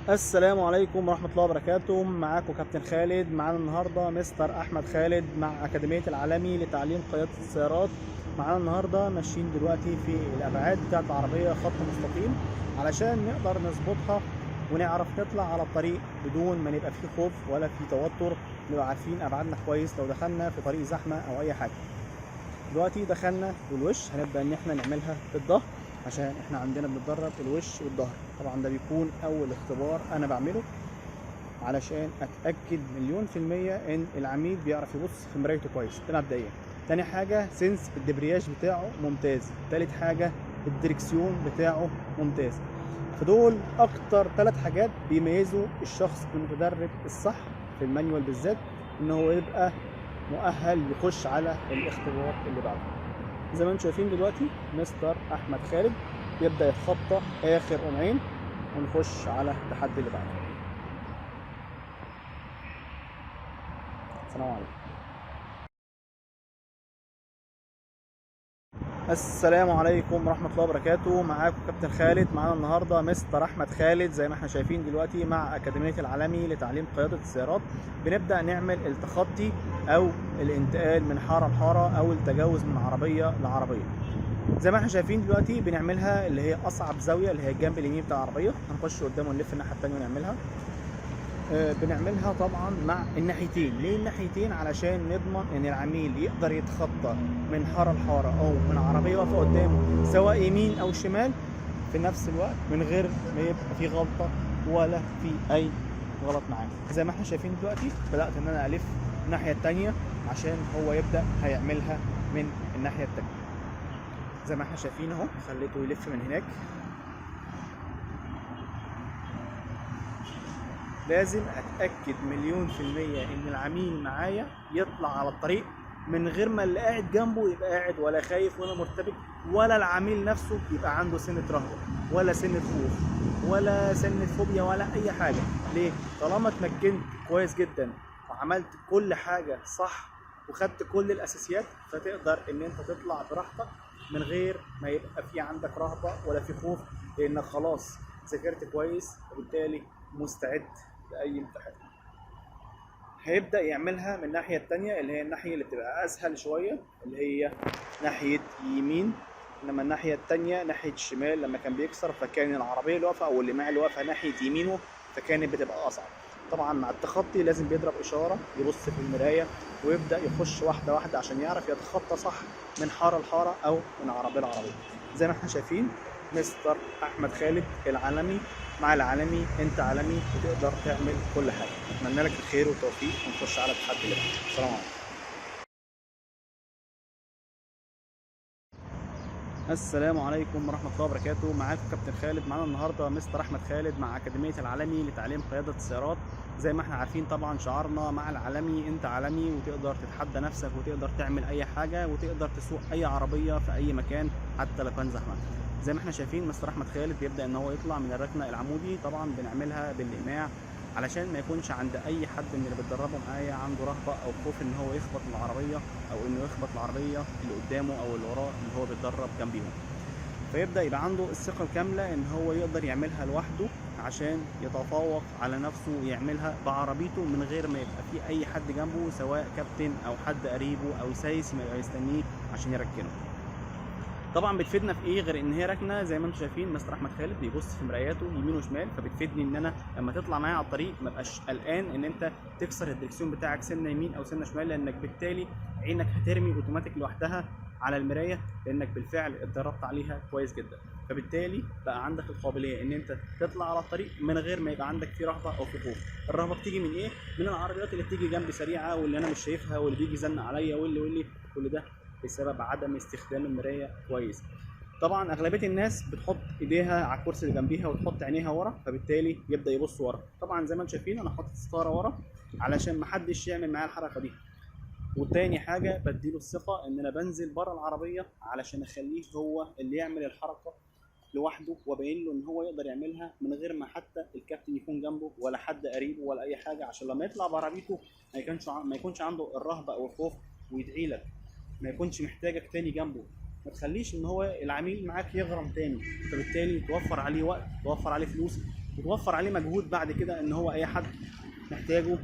السلام عليكم ورحمة الله وبركاته. معاكم كابتن خالد. معانا النهاردة مستر أحمد خالد مع أكاديمية العالمي لتعليم قيادة السيارات. معانا النهاردة ماشيين دلوقتي في الأبعاد بتاعة العربية خط مستقيم علشان نقدر نظبطها ونعرف نطلع على الطريق بدون ما نبقى فيه خوف ولا فيه توتر، نبقى عارفين أبعادنا كويس لو دخلنا في طريق زحمة أو أي حاجة. دلوقتي دخلنا بالوش، هنبدأ إن احنا نعملها بالظهر عشان احنا عندنا بنتدرب الوش والظهر. طبعا ده بيكون اول اختبار انا بعمله علشان اتاكد 1,000,000% ان العميل بيعرف يبص في مرايته كويس، ده مبدئيا. تاني حاجة sense الدبرياج بتاعه ممتاز. تالت حاجة الدركسيون بتاعه ممتاز. فدول اكتر 3 حاجات بيميزوا الشخص المتدرب الصح في ال manual بالذات، ان هو يبقى مؤهل يخش على الاختبار اللي بعده. زي ما انتم شايفين دلوقتي مستر احمد خالد يبدا يتخطى اخر قمعين ونخش على التحدي اللي بعده. السلام عليكم. السلام عليكم ورحمة الله وبركاته. معاكم كابتن خالد. معانا النهارده مستر احمد خالد زي ما احنا شايفين دلوقتي مع اكاديمية العالمي لتعليم قيادة السيارات. بنبدا نعمل التخطي او الانتقال من حارة لحاره او التجاوز من عربية لعربيه. زي ما احنا شايفين دلوقتي بنعملها اللي هي اصعب زاوية اللي هي الجنب اليمين بتاع العربية. هنخش قدامه ونلف الناحية الثانية ونعملها. بنعملها طبعا مع الناحيتين. ليه الناحيتين؟ علشان نضمن ان العميل يقدر يتخطى من حارة لحاره او من عربية واقفة قدامه سواء يمين او شمال في نفس الوقت من غير ما يبقى في غلطه ولا في اي غلط معاه. زي ما احنا شايفين دلوقتي بدات ان انا الف الناحية الثانية عشان هو يبدا هيعملها من الناحية الثانية. زي ما احنا شايفين اهو خليته يلف من هناك. لازم اتاكد 1,000,000% ان العميل معايا يطلع على الطريق من غير ما اللي قاعد جنبه يبقى قاعد ولا خايف ولا مرتبك، ولا العميل نفسه يبقى عنده سنة رهبة ولا سنة خوف ولا سنة فوبيا ولا اي حاجة. ليه؟ طالما اتمكنت كويس جدا وعملت كل حاجة صح وخدت كل الاساسيات، فتقدر ان انت تطلع براحتك من غير ما يبقى في عندك رهبة ولا في خوف، لانك خلاص ذاكرت كويس وبالتالي مستعد لأي امتحان. هيبدأ يعملها من الناحية التانية اللي هي الناحية اللي بتبقى أسهل شوية اللي هي ناحية يمين. إنما الناحية التانية ناحية الشمال لما كان بيكسر فكان العربية اللي واقفة أو اللي معاه اللي واقفة ناحية يمينه فكانت بتبقى أصعب. طبعا مع التخطي لازم بيضرب إشارة، يبص في المراية ويبدأ يخش واحدة واحدة عشان يعرف يتخطى صح من حارة لحارة أو من عربية لعربية. زي ما احنا شايفين مستر أحمد خالد العالمي مع العالمي، انت عالمي وتقدر تعمل كل حاجة. اتمنى لك الخير والتوفيق ونخش على التحدي اللي بعده. السلام عليكم. السلام عليكم ورحمة الله وبركاته. معاكم كابتن خالد. معانا النهارده مستر احمد خالد مع اكاديمية العالمي لتعليم قيادة السيارات. زي ما احنا عارفين طبعا شعارنا مع العالمي انت عالمي، وتقدر تتحدى نفسك وتقدر تعمل اي حاجة وتقدر تسوق اي عربية في اي مكان حتى لو كان زحمة. زي ما احنا شايفين مستر احمد خالد بيبدا ان هو يطلع من الركنه العمودي. طبعا بنعملها بالاقماع علشان ما يكونش عند اي حد من اللي بيتدربوا معايا عنده رهبة او خوف ان هو يخبط العربية او انه يخبط العربية اللي قدامه او اللي وراه اللي هو بيتدرب جنبيهم. فيبدا يبقى عنده الثقة الكاملة ان هو يقدر يعملها لوحده عشان يتفوق على نفسه ويعملها بعربيته من غير ما يبقى في اي حد جنبه سواء كابتن او حد قريبه او سايس ما يبقى يستنيه عشان يركنه. طبعا بتفيدنا في ايه غير ان هي ركنه؟ زي ما انتم شايفين مستر احمد خالد بيبص في مراياته يمين وشمال، فبتفيدني ان انا لما تطلع معايا على الطريق ما ابقاش قلقان ان انت تكسر الدركسيون بتاعك سنة يمين او سنة شمال، لانك بالتالي عينك هترمي اوتوماتيك لوحدها على المراية لانك بالفعل اتدربت عليها كويس جدا. فبالتالي بقى عندك القابلية ان انت تطلع على الطريق من غير ما يبقى عندك في رهبة او في خوف. الرهبة بتيجي من ايه؟ من العربيات اللي بتيجي جنبي سريعة واللي انا مش شايفها واللي بيجي زنق عليا واللي كل ده بسبب عدم استخدام المراية كويس. طبعا اغلبية الناس بتحط ايديها على الكرسي اللي جنبيها وتحط عينيها ورا، فبالتالي يبدا يبص ورا. طبعا زي ما انتم شايفين انا حاطط ستارة ورا علشان محدش يعمل معايا الحركة دي. وتاني حاجة بديله الثقة ان انا بنزل بره العربية علشان اخليه هو اللي يعمل الحركة لوحده، وابين له ان هو يقدر يعملها من غير ما حتى الكابتن يكون جنبه ولا حد قريبه ولا اي حاجة، عشان لما يطلع بعربيته ما يكونش عنده الرهبة او الخوف ويدعي لك، ما يكونش محتاجك تاني جنبه. ما تخليش ان هو العميل معاك يغرم تاني، فبالتالي توفر عليه وقت، توفر عليه فلوس، وتوفر عليه مجهود بعد كده ان هو اي حد محتاجه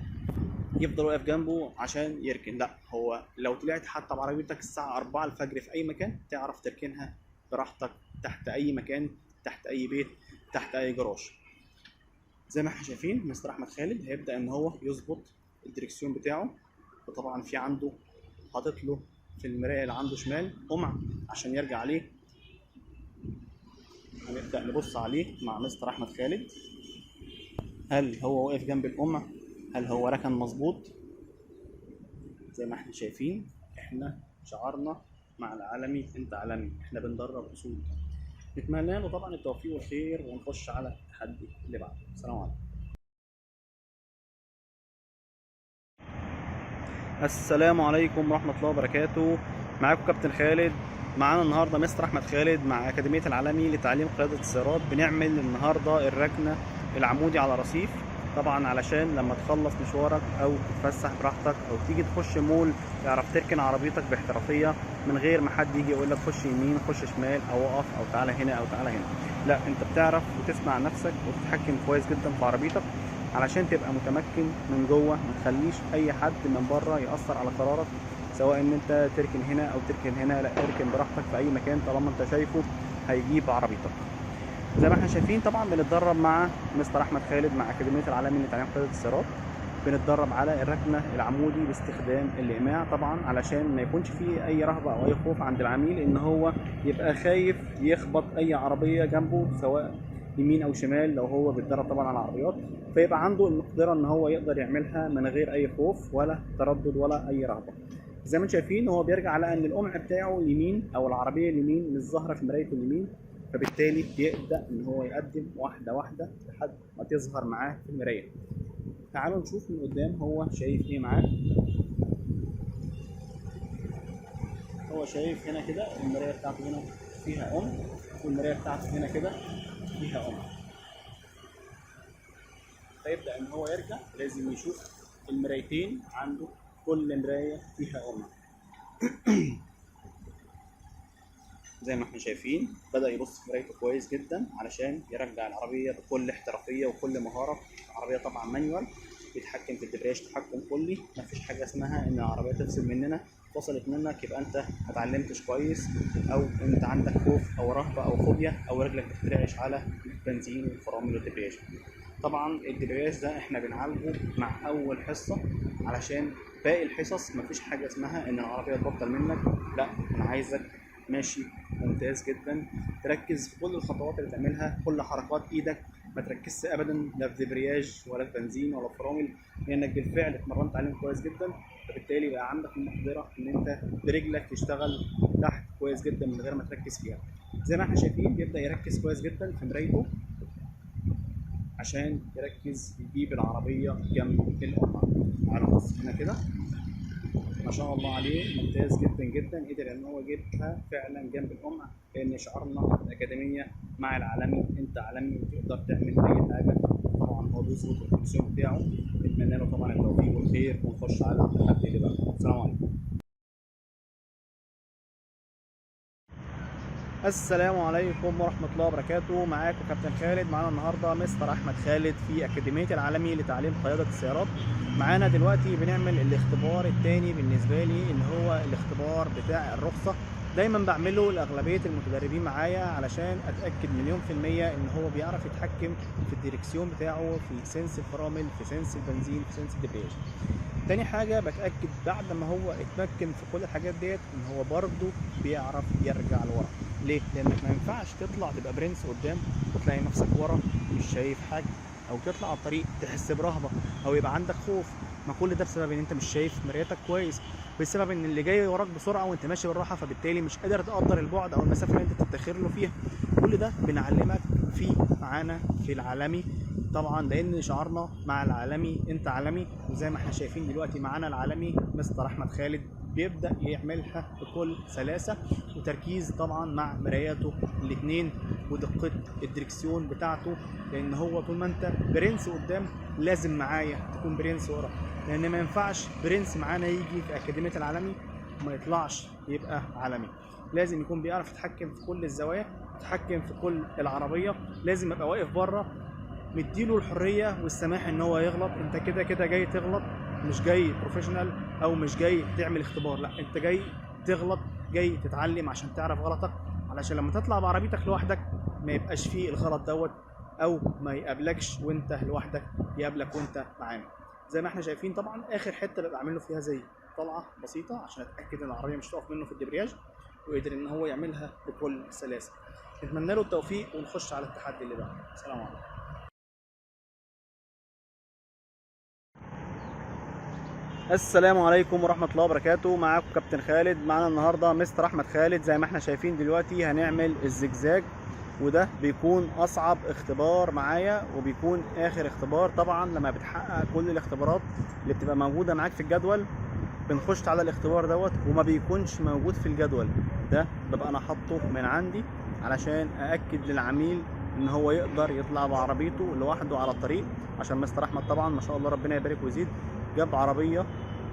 يفضل واقف جنبه عشان يركن. لا، هو لو طلعت حتى بعربيتك الساعة 4 الفجر في اي مكان تعرف تركنها براحتك، تحت اي مكان، تحت اي بيت، تحت اي جراج. زي ما احنا شايفين مستر احمد خالد هيبدا ان هو يظبط الدركسيون بتاعه، وطبعا في عنده حاطط له في المراية اللي عنده شمال قمع عشان يرجع عليه. هنبدا نبص عليه مع مستر احمد خالد، هل هو واقف جنب القمع؟ هل هو ركن مظبوط؟ زي ما احنا شايفين احنا شعارنا مع العالمي انت عالمي، احنا بندرب اصول. نتمنى له طبعا التوفيق والخير، ونخش على التحدي اللي بعده. السلام عليكم. السلام عليكم ورحمة الله وبركاته. معاكم كابتن خالد. معانا النهارده مستر احمد خالد مع اكاديمية العالمي لتعليم قيادة السيارات. بنعمل النهارده الركنه العمودي على رصيف، طبعا علشان لما تخلص مشوارك او تتفسح براحتك او تيجي تخش مول تعرف تركن عربيتك باحترافيه من غير ما حد يجي يقول لك خش يمين خش شمال او اقف او تعالى هنا او تعالى هنا. لا، انت بتعرف وتسمع نفسك وتتحكم كويس جدا في عربيتك علشان تبقى متمكن من جوه، ما تخليش اي حد من بره ياثر على قرارك، سواء ان انت تركن هنا او تركن هنا. لا، اركن براحتك في اي مكان طالما انت شايفه هيجيب عربيتك. زي ما احنا شايفين طبعا بنتدرب مع مستر احمد خالد مع اكاديمية العالمي لتعليم قيادة السيارات. بنتدرب على الركنه العمودي باستخدام الاقماع، طبعا علشان ما يكونش فيه اي رهبة او اي خوف عند العميل ان هو يبقى خايف يخبط اي عربية جنبه سواء يمين او شمال لو هو بيتدرب طبعا على العربيات، فيبقى عنده المقدرة ان هو يقدر يعملها من غير اي خوف ولا تردد ولا اي رهبة. زي ما انتم شايفين هو بيرجع على ان القمع بتاعه اليمين او العربية اليمين مش ظاهره في مرايته اليمين، فبالتالي يبدا ان هو يقدم واحدة واحدة لحد ما تظهر معاه في المراية. تعالوا نشوف من قدام هو شايف ايه معاه. هو شايف هنا كده المراية بتاعته هنا فيها قمع، والمرايه بتاعته هنا كده فيها قمع، فيبدا ان هو يرجع. لازم يشوف المرايتين عنده كل مراية فيها قمع. زي ما احنا شايفين بدأ يبص في مرايته كويس جدا علشان يرجع العربية بكل احترافية وكل مهارة. العربية طبعا manual، بيتحكم في الدبرياج تحكم كلي، مفيش حاجة اسمها ان العربية تفصل مننا. فصلت منك يبقى انت ما اتعلمتش كويس، او انت عندك خوف او رهبة او فوبيا، او رجلك بتترعش على البنزين والفرامل والدبرياج. طبعا الدبرياج ده احنا بنعالجه مع اول حصة، علشان باقي الحصص مفيش حاجة اسمها ان العربية تبطل منك. لا، انا عايزك ماشي ممتاز جدا، تركز في كل الخطوات اللي تعملها، كل حركات ايدك، ما تركزش ابدا لا في دبرياج ولا في بنزين ولا في فرامل، لانك بالفعل اتمرنت عليهم كويس جدا، فبالتالي بقى عندك المقدرة ان انت برجلك تشتغل تحت كويس جدا من غير ما تركز فيها. زي ما احنا شايفين بيبدا يركز كويس جدا في مرايته عشان يركز يجيب العربية جنب القمع. تعالوا نبص هنا كده، ما شاء الله عليه ممتاز جدا جدا، قدر ان هو يجيبها فعلا جنب القمع، لان شعارنا الاكاديمية مع العالمي انت عالمي وتقدر تعمل اي حاجة. طبعا هو بيظبط الكونسيوم بتاعه. نتمنى له طبعا التوفيق والخير، ونخش على التحدي اللي بعده. السلام عليكم. السلام عليكم ورحمة الله وبركاته. معاكم كابتن خالد. معانا النهارده مستر احمد خالد في اكاديمية العالمي لتعليم قيادة السيارات. معانا دلوقتي بنعمل الاختبار الثاني بالنسبة لي، اللي هو الاختبار بتاع الرخصة. دايما بعمله لاغلبيه المتدربين معايا علشان اتاكد 100% ان هو بيعرف يتحكم في الديركسيون بتاعه، في sense الفرامل، في sense البنزين، في sense الدبرياج. تاني حاجة بتاكد بعد ما هو اتمكن في كل الحاجات ديت ان هو برضه بيعرف يرجع لورا. ليه؟ لانك ما ينفعش تطلع تبقى برنس قدام وتلاقي نفسك ورا مش شايف حاجة، او تطلع على الطريق تحس برهبه، او يبقى عندك خوف. ما كل ده بسبب ان انت مش شايف مرايتك كويس، بسبب ان اللي جاي وراك بسرعة وانت ماشي بالراحة، فبالتالي مش قادر تقدر البعد او المسافة اللي انت تتاخر له فيها. كل ده بنعلمك فيه معانا في العالمي طبعا، لان شعارنا مع العالمي انت عالمي. وزي ما احنا شايفين دلوقتي معانا العالمي مستر احمد خالد بيبدا يعملها بكل سلاسة وتركيز طبعا مع مراياته الاثنين ودقة الدركسيون بتاعته، لان هو طول ما انت برنس قدام لازم معايا تكون برنس ورا، لان ما ينفعش برنس معانا يجي في اكاديمية العالمي وما يطلعش يبقى عالمي. لازم يكون بيعرف يتحكم في كل الزوايا، يتحكم في كل العربية، لازم ابقى واقف بره مديله الحرية والسماح ان هو يغلط. انت كده كده جاي تغلط، مش جاي professional او مش جاي تعمل اختبار، لا انت جاي تغلط، جاي تتعلم عشان تعرف غلطك، علشان لما تطلع بعربيتك لوحدك ما يبقاش فيه الغلط دوت، او ما يقابلكش وانت لوحدك، يقابلك وانت معانا. زي ما احنا شايفين طبعا اخر حتة ببقى عامل له فيها زي طلعه بسيطة عشان اتاكد ان العربية مش تقف منه في الدبرياج، وقدر ان هو يعملها بكل سلاسة. نتمنى له التوفيق ونخش على التحدي اللي بعده. السلام عليكم. السلام عليكم ورحمة الله وبركاته. معاكم كابتن خالد. معانا النهارده مستر احمد خالد. زي ما احنا شايفين دلوقتي هنعمل الزجزاج، وده بيكون اصعب اختبار معايا وبيكون اخر اختبار. طبعا لما بتحقق كل الاختبارات اللي بتبقى موجودة معاك في الجدول بنخش على الاختبار دوت، وما بيكونش موجود في الجدول ده، ببقى انا حاطه من عندي علشان ااكد للعميل ان هو يقدر يطلع بعربيته لوحده على الطريق. عشان مستر احمد طبعا ما شاء الله ربنا يبارك ويزيد جاب عربية،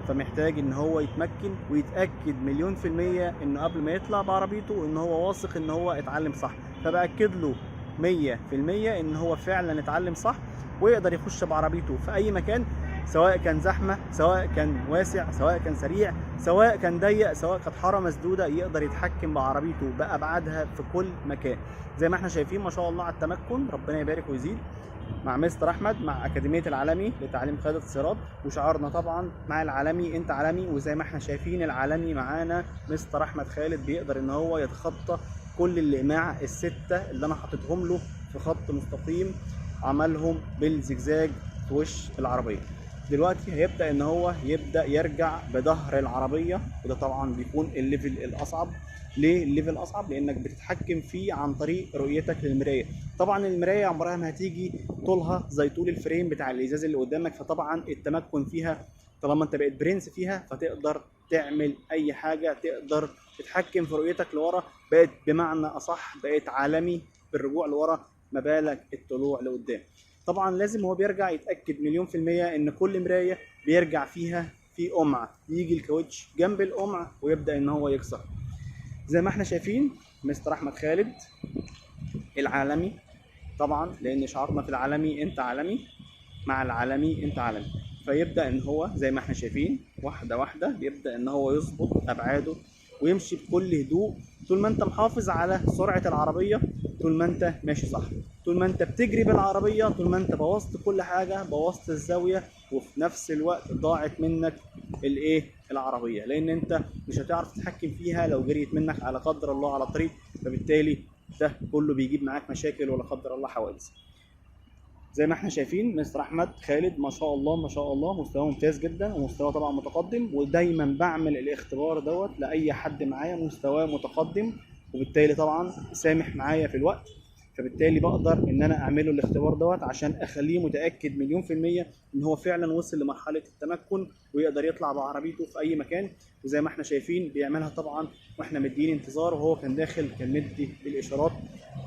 فمحتاج ان هو يتمكن ويتاكد 1,000,000% انه قبل ما يطلع بعربيته ان هو واثق ان هو اتعلم صح. فباكد له 100% ان هو فعلا اتعلم صح ويقدر يخش بعربيته في اي مكان، سواء كان زحمة، سواء كان واسع، سواء كان سريع، سواء كان ضيق، سواء كانت حارة مسدودة، يقدر يتحكم بعربيته بابعادها في كل مكان. زي ما احنا شايفين ما شاء الله على التمكن، ربنا يبارك ويزيد مع مستر احمد مع اكاديمية العالمي لتعليم قيادة السيارات، وشعارنا طبعا مع العالمي انت عالمي. وزي ما احنا شايفين العالمي معانا مستر احمد خالد بيقدر ان هو يتخطى كل الاقماع الستة اللي انا حاططهم له في خط مستقيم، عملهم بالزجزاج في وش العربية. دلوقتي هيبدا ان هو يبدا يرجع بظهر العربية، وده طبعا بيكون ال level الاصعب. ليه ال level الاصعب؟ لانك بتتحكم فيه عن طريق رؤيتك للمرايه. طبعا المراية عمرها ما هتيجي طولها زي طول ال frame بتاع الازاز اللي قدامك، فطبعا التمكن فيها طالما انت بقيت برنس فيها فتقدر تعمل اي حاجة، تقدر تتحكم في رؤيتك لورا، بقت بمعنى اصح بقيت عالمي بالرجوع لورا، ما بالك الطلوع لقدام. طبعا لازم هو بيرجع يتاكد 1,000,000% ان كل مراية بيرجع فيها في قمع، يجي الكاوتش جنب القمع ويبدا ان هو يكسر. زي ما احنا شايفين مستر احمد خالد العالمي، طبعا لان شعارنا في العالمي انت عالمي، مع العالمي انت عالمي. فيبدا ان هو زي ما احنا شايفين واحدة واحدة بيبدا ان هو يظبط ابعاده ويمشي بكل هدوء. طول ما انت محافظ على سرعة العربية، طول ما انت ماشي صح، طول ما انت بتجري بالعربية، طول ما انت بوظت كل حاجة، بوظت الزاوية، وفي نفس الوقت ضاعت منك الايه العربية، لان انت مش هتعرف تتحكم فيها لو جريت منك على قدر الله على الطريق، فبالتالي ده كله بيجيب معاك مشاكل ولا قدر الله حوادث. زي ما احنا شايفين مستر احمد خالد ما شاء الله ما شاء الله مستواه ممتاز جدا، ومستواه طبعا متقدم، ودايما بعمل الاختبار دوت لاي حد معايا مستواه متقدم، وبالتالي طبعا سامح معايا في الوقت، فبالتالي بقدر ان انا اعمله الاختبار دوت عشان اخليه متاكد 1,000,000% ان هو فعلا وصل لمرحلة التمكن ويقدر يطلع بعربيته في اي مكان. وزي ما احنا شايفين بيعملها طبعا واحنا مدين انتظار، وهو كان داخل كان مدي الاشارات.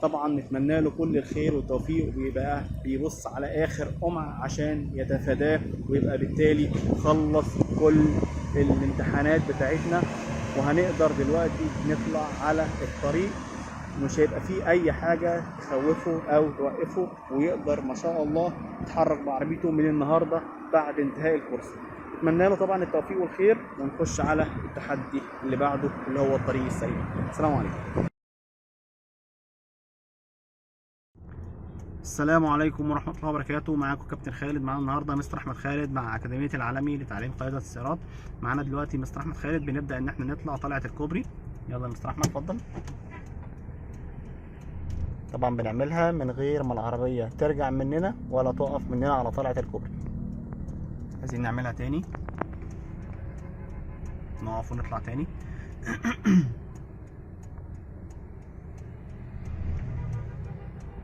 طبعا نتمنى له كل الخير والتوفيق، وبيبقى بيبص على اخر قمع عشان يتفاداه، ويبقى بالتالي خلص كل الامتحانات بتاعتنا، وهنقدر دلوقتي نطلع على الطريق ومش هيبقى فيه اي حاجة تخوفه او توقفه، ويقدر ما شاء الله يتحرك بعربيته من النهارده بعد انتهاء الكورس. اتمنى له طبعا التوفيق والخير، ونخش على التحدي اللي بعده اللي هو الطريق السريع. السلام عليكم. السلام عليكم ورحمة الله وبركاته. معاكم كابتن خالد. معانا النهارده مستر احمد خالد مع اكاديمية العالمي لتعليم قيادة السيارات. معانا دلوقتي مستر احمد خالد، بنبدا ان احنا نطلع طلعه الكوبري. يلا يا مستر احمد اتفضل. طبعا بنعملها من غير ما العربية ترجع مننا ولا تقف مننا على طلعه الكوبري. عايزين نعملها تاني، نقف ونطلع تاني.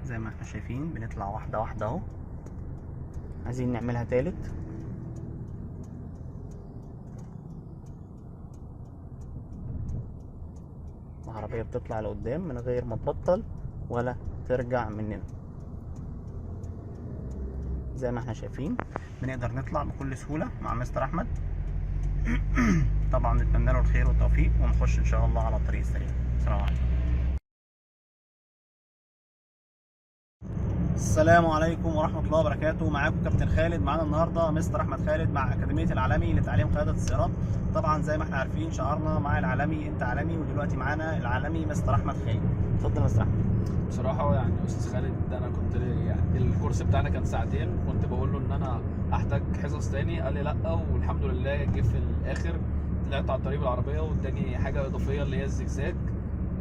زي ما احنا شايفين بنطلع واحدة واحدة اهو. عايزين نعملها تالت. العربية بتطلع لقدام من غير ما تبطل ولا ترجع مننا. زي ما احنا شايفين بنقدر نطلع بكل سهولة مع مستر احمد. طبعا نتمنى له الخير والتوفيق، ونخش ان شاء الله على الطريق السريع. السلام عليكم. السلام عليكم ورحمة الله وبركاته. معاكم كابتن خالد. معانا النهارده مستر احمد خالد مع اكاديمية العالمي لتعليم قيادة السيارات. طبعا زي ما احنا عارفين شعارنا مع العالمي انت عالمي، ودلوقتي معانا العالمي مستر احمد خالد. اتفضل يا مستر احمد. بصراحة يعني استاذ خالد، انا كنت يعني الكورس بتاعنا كان ساعتين، كنت بقول له ان انا احتاج حصص تاني، قال لي لا، والحمد لله جه في الاخر طلعت على الطريق بالعربية واداني حاجة اضافية اللي هي الزجزاج،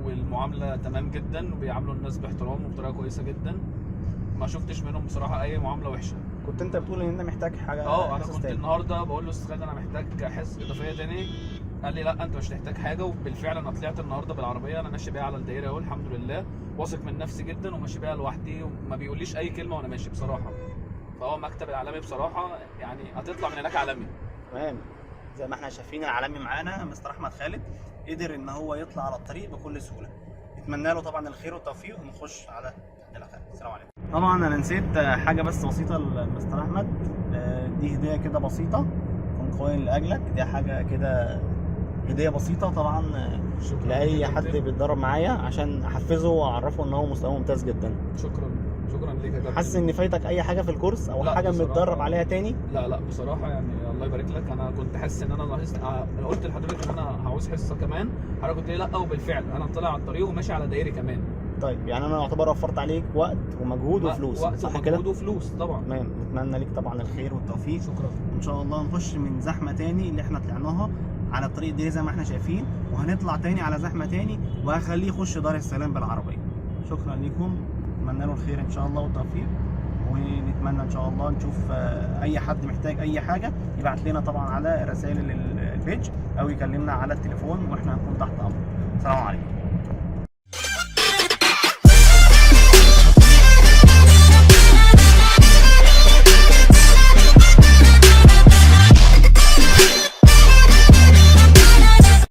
والمعاملة تمام جدا، وبيعاملوا الناس باحترام وبطريقة كويسة جدا. ما شفتش منهم بصراحة اي معاملة وحشة. كنت انت بتقول ان انت محتاج حاجة؟ انا كنت تاني. النهارده بقول له استاذ خالد انا محتاج حصة اضافية تاني، قال لي لا انت مش هتحتاج حاجة، وبالفعل انا طلعت النهارده بالعربية، انا ماشي بيها على الدائرة اهو الحمد لله، واثق من نفسي جدا وماشي بيها لوحدي، وما بيقوليش اي كلمة وانا ماشي بصراحة. فهو مكتب العالمي بصراحة يعني هتطلع من هناك عالمي. تمام، زي ما احنا شايفين العالمي معانا مستر احمد خالد قدر ان هو يطلع على الطريق بكل سهولة. نتمنى له طبعا الخير والتوفيق، ونخش على السلام عليكم. طبعا انا نسيت حاجة بس بسيطة لمستر احمد، دي هديه كده بسيطة كن قوي لاجلك، دي حاجة كده هديه بسيطة طبعا لاي حد بيتدرب معايا عشان احفزه واعرفه ان هو مستواه ممتاز جدا. شكرا، شكرا ليك يا كابتن. حاسس ان فايتك اي حاجة في الكورس او حاجة متدرب عليها تاني؟ لا بصراحة يعني الله يبارك لك، انا كنت حاسس ان انا لاحظت، انا قلت لحضرتك ان انا هعوز حصة كمان، حضرتك قلت لي لا، وبالفعل انا طالع على الطريق وماشي على دائري كمان. طيب يعني انا اعتبر وفرت عليك وقت ومجهود وفلوس، وقت صح كده؟ ومجهود وفلوس طبعا. تمام، نتمنى ليك طبعا الخير والتوفيق. شكرا. ان شاء الله نخش من زحمة تاني اللي احنا طلعناها على الطريق دي زي ما احنا شايفين، وهنطلع تاني على زحمة تاني، وهخليه يخش دار السلام بالعربية. شكرا لكم، نتمنى له الخير ان شاء الله والتوفيق، ونتمنى ان شاء الله نشوف اي حد محتاج اي حاجة يبعت لنا طبعا على رسائل ال page او يكلمنا على التليفون، واحنا هنكون تحت امره. السلام عليكم.